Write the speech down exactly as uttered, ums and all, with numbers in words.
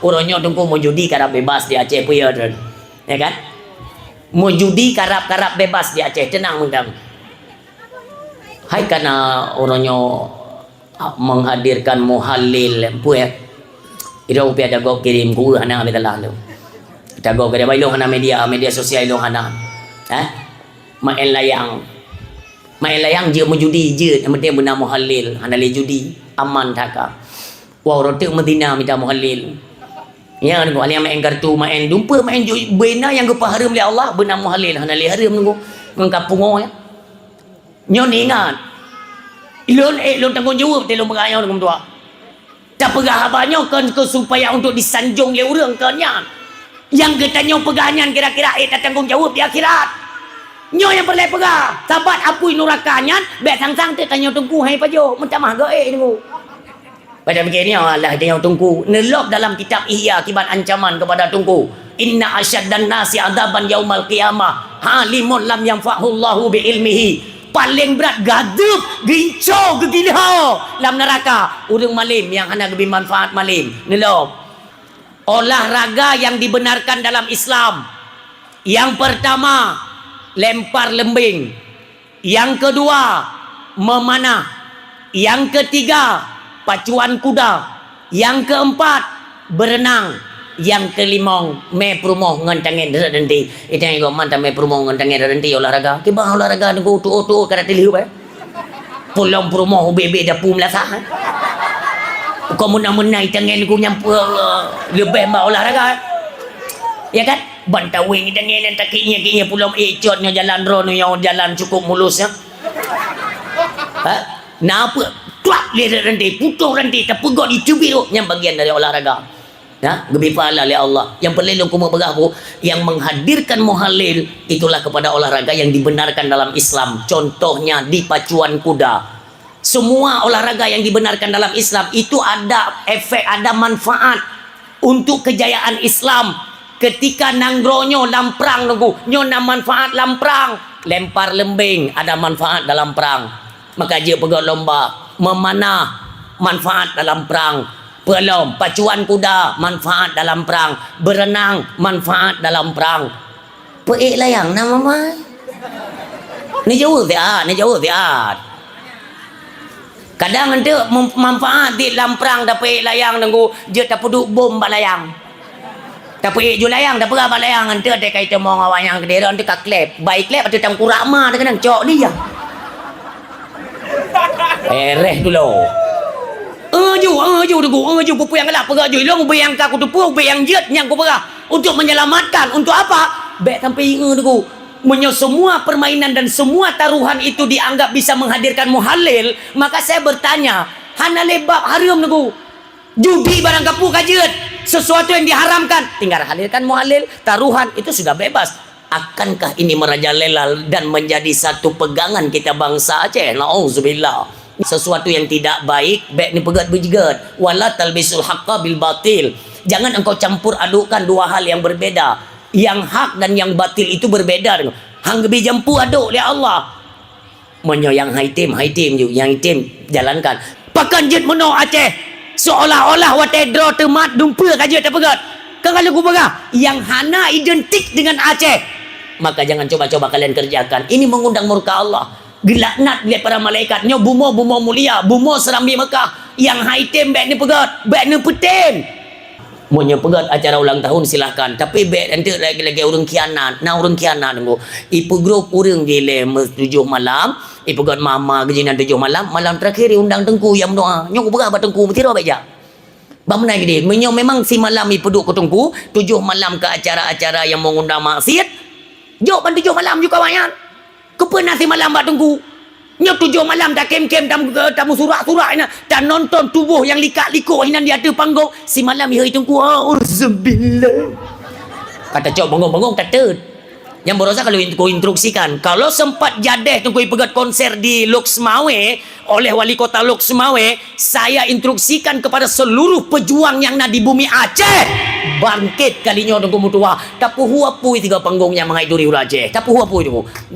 Uroe nyoe Teungku meujudi karab bebas di Aceh, peue ya, Teungku? Ya kan? Meujudi karab-karab bebas di Aceh, teunang mantong. Hai kana uroe nyoe menghadirkan muhalil, peue ya? Ira upiah dagoe kirém ku hana betalah tu. Dagoe kirém ilong hana media, media sosial ilong hana. Eh? Main layang. Main layang jeuet meujudi, jeuet. Yang penting beuna muhalil, hana lé judi, aman that ka. Wah, uroe teuk meuzina mita muhalil. Ya, nunggu, ada yang main kartu, main dumpeue, main ju-, beuna nyang geupeuhareuem lé Allah, beuna muhalil, hana lé hareuem nunggu. Ngon ka pungo ya. Nyoe ingat. Lôn, eh, lôn tanggong jaweueb teuh lôn peugah nyoe nunggu meutuah. Tapeugah haba nyoe kon keu supaya untuk disanjong lé ureuëng kon nyan. Nyang geutanyoe peugah nyan kira-kira eh tatanggong jaweueb di akhirat. Nyoe nyang peureulée peugah, sabat apui nuraka nyan bék sang-sang teuk tanyoe teungku hai pajoh, meutamah gaéh nunggu. Pada pike nyoe Allah tanyoe teungku, neulop dalam kitab Ihya kiban ancaman kepada teungku. Inna asyaddan nasi adzaban yaumal qiyamah halimun lam yanfa'hullahu bi ilmihi. Paléng brat gadeueb, ginco, geugilho lam neuraka ureuëng malém nyang hana geubri manfaat malém. Neulom. Olahraga yang dibenarkan dalam Islam. Yang pertama, lempar lembing. Yang kedua, memanah. Yang ketiga, pacuan kuda. Yang keempat, berenang. Yang kelimong, mé peurumoh ngon tangen rot denti. Itang igoe mantong mé peurumoh ngon tangen rot denti olahraga. Kiban olahraga nunggu tuoh-tuoh kada tileuh bai. Pulom peurumoh ubé-ubé dapu meulasah. Kok meunan-meunan itangen ku nyampue leubeh bak olahraga. Ya kan? Ban taweng itangen dan takik nyan kik nyan pulom icot nyoe jalan droe nyoe jalan cukup mulus ya. Ha? Na apa? Tuak lé rantai, putoh rantai, tapeugot iteubiet rot. Nyan bagian dari olahraga. Ya, geubri pahala lé Allah. Yang perlu lôn keumeung peugah bu, yang menghadirkan muhalil itulah kepada olahraga yang dibenarkan dalam Islam. Contohnya di pacuan kuda. Semua olahraga yang dibenarkan dalam Islam itu ada efek, ada manfaat untuk kejayaan Islam. Ketika nanggroe nyoe lam prang nunggu, nyoe na manfaat lam prang. Lempar lembing ada manfaat dalam prang. Maka jeuet peugah lomba, memanah manfaat dalam prang. Peulom, pacuan kuda manfaat dalam prang. Berenang manfaat dalam prang. Peuék layang na mamai. Neujaweueb siat, neujaweueb siat. Kadang enteuk mem-, manfaat di lam prang tapeuék layang nunggu jeuet tapeuduek bom bak layang. Tapeuék ju layang, tapeugah bak layang enteuk deh kai teumong awak nyang keudeh enteuk ka klep. Bai klep ateueh tangkurak ma teuh keunong cok dia. Eh, reh dulu. Eh, ju, eh, ju, degu, eh, ju, peue-peue nyang galak peugah ju. Ilong ubé nyang ka kuteupeue, ubé nyang jeuet nyang kupeugah. Untuk menyelamatkan, untuk apa? Bék sampai ingat degu. Meunyoe semua permainan dan semua taruhan itu dianggap bisa menghadirkan muhalil, maka saya bertanya, hana lé bab hareuem degu. Judi barang kapeue ka jeuet, sesuatu yang diharamkan, tinggal halilkan muhalil, taruhan itu sudah bebas. Akankah ini merajalela dan menjadi satu pegangan kita bangsa Aceh? Nauzubillah. Sesuatu yang tidak baik, bék neupeugét beujeuet. Wala talbisul haqqa bil batil. Jangan engkau campur adukkan dua hal yang berbeda. Yang hak dan yang batil itu berbeda. Hang geubri jampu aduk lé Allah. Meunyoe nyang hai tem, hai tem ju, nyang tem jalankan. Pakon jeuet meunoe Aceh, seolah-olah watée droe teumat dumpeue ka jeuet tapeugét. Ka lheueh kupeugah, nyang hana identik dengan Aceh, maka jangan coba-coba kalian kerjakan. Ini mengundang murka Allah. Geulaknat lé para malaikat. Nyoe bumoe, bumoe mulia, bumoe serambi Mekah. Nyang hai tem bék neupeugét, bék neupeutem. Meunyoe peugét acara ulang tahun, silahkan. Tapi bék enteuk lagée-lagée ureuëng khianat. Na ureuëng khianat nunggu. Ipeugrup ureuëng jih lé tujoh malam, ipeugét mama geujinan tujoh malam, malam terakhir iundang teungku nyang meudoa. Nyoe kupeugah bak teungku, meusidroe bék jak. Bak meunan geude, meunyoe memang simalam ipeuduek keu teungku, tujoh malam keu acara-acara nyang mengundang maksiat, jok ban tujoh malam ju kawak nyan. Keupeue na simalam bak teungku? Nyoe tujoh malam takem-kem tam-, tamusurak-surak inan, tanonton tuboh nyang likak-likok inan di ateueh panggong. Simalam ihôi teungku, auzubillah. Ka tacok banggong-banggong tateut. Nyang baroesa kalau in-, ku instruksikan, kalau sempat jadeh teungku ipeugét konser di Lhokseumawe oleh wali kota Lhokseumawe, saya instruksikan kepada seluruh pejuang nyang na di bumi Aceh, bangkét kali nyoe teungku meutuah. Tapeuhu apui tiga panggong nyang mangai duri ureuëng Aceh. Tapeuhu apui teungku.